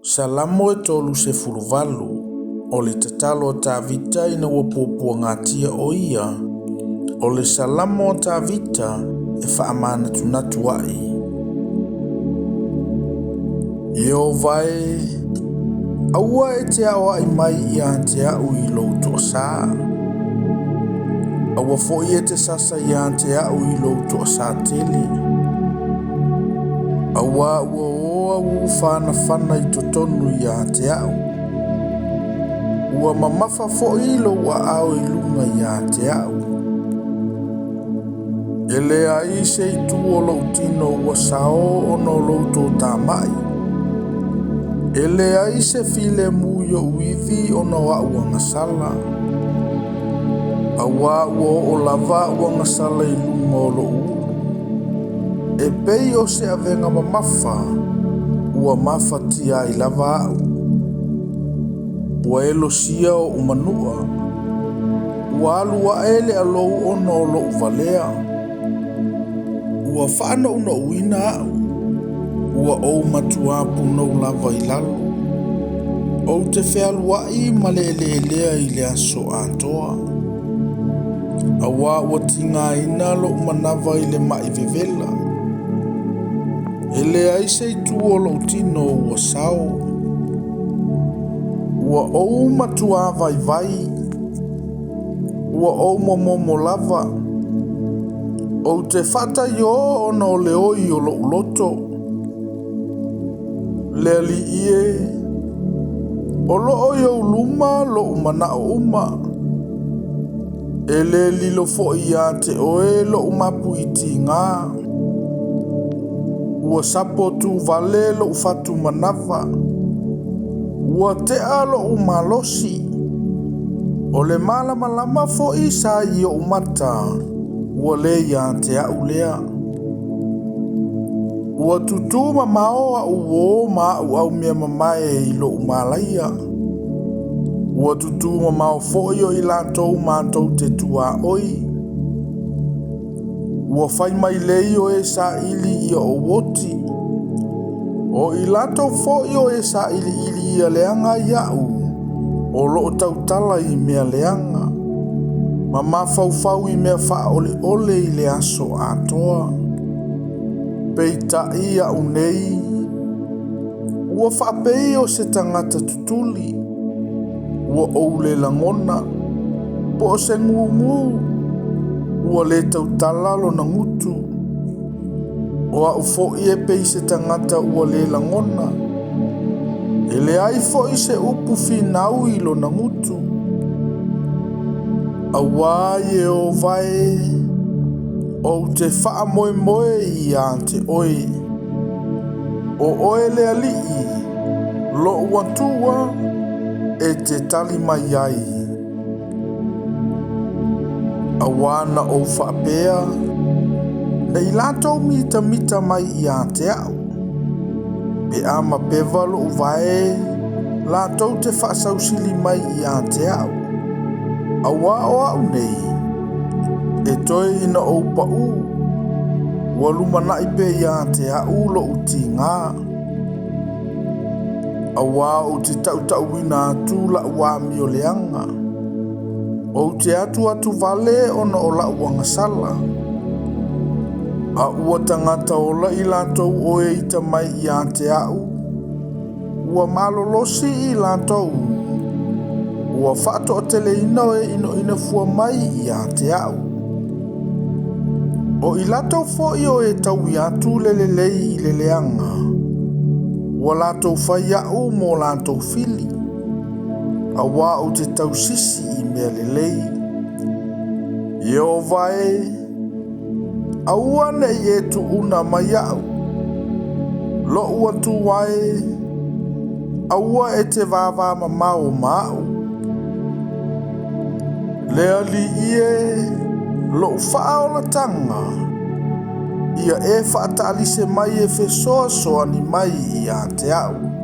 Salamo e 38, o le tatalo a Tavita ina ua puapuagatia o ia, o le Salamo a Tavita e faamanatunatu ai. Ieova e, aua e te aoai mai ia te au i lou toasā. Aua foi e te sasa ia te au i lou toasā tele. Auā ua o au whanawhana i totonu ia te au. Ua mamafa foi lou aao i luga ia te au. E leai se itu o lou tino ua sao ona o lou totāma'i. E leai se filemu i o'u ivi ona o a'u agasala. Auā ua oo lava a'u agasala i luga o lo'u ulu. E pei o se avega mamafa, ua mafatia ai lava a'u. Ua elosia o'u manu'a. Ua alu a'e le alou ona o lo'u valea. Ua faanouno'uina a'u. Ua ou matuā punou lava i lalo. Ou te fealua'i ma le eleelea i le aso atoa. Auā ua tigaina lo'u manava i le ma'i vevela. E leai se itu o lo'u tino ua sao. Ua ou matuā vaivai. Ua ou momomo lava. Ou te faataiō ona o le oi o lo'u loto. Le Alii e, o loo i ou luma lo'u mana'o uma. E lē lilo foi ia te oe lo'u mapuitigā. Ua sapo tuvale lo'u fatumanava. Ua te'a lo'u malosi. O le malamalama foi sa i o'u mata, ua lē ia te a'u lea. Ua tutū mamao a'u uō ma a'u aumeamamae i lo'u malaia. Ua tutū mamao foi o i latou matou te tuaoi. Ua fai mailei o e saili ia ou oti. O i latou foi o e sailiili ia leaga iaʻu, o loo tautala i mea leaga, ma mafaufau i mea faaoleole i le aso atoa. Peita'i a'u nei, ua faapei o se tagata tutuli, ua ou le lagona, po o se gugū, ua lē tautala lona gutu. O a'u foi e pei se tagata ua lē lagona, e leai foi se upu finau i lona gutu. Auā Ieova e, ou te faamoemoe ia te oe. O oe le Alii, lo'u Atua, e te tali mai ai. Auā na ou faapea, nei latou mitamita mai ia te a'u. Pe a mapeva lo'u vae, latou te faasausili mai ia te a'u. Auā o a'u nei, e toe ina ou pa'ū, ua lumana'i pea ia te a'u lo'u tigā. Auā ou te ta'uta'uina atu la'u amioleaga. Ou te atuatu vale ona o la'u agasala. A ua tagata ola i latou o e ita mai ia te a'u, ua malolosi i latou, ua faatoateleina o e inoino fua mai ia te a'u. O i latou foi o e taui atu le lelei i le leaga, ua latou fai a'u mo latou fili. Auā ou te tausisi i mea lelei. Ieova e, aua nei e tuuna mai a'u. Lo'u Atua e, aua e te vāvāmamao ma a'u. Le Alii e, lo'u faaolataga, ia e faatalise mai e fesoasoani mai ia te a'u.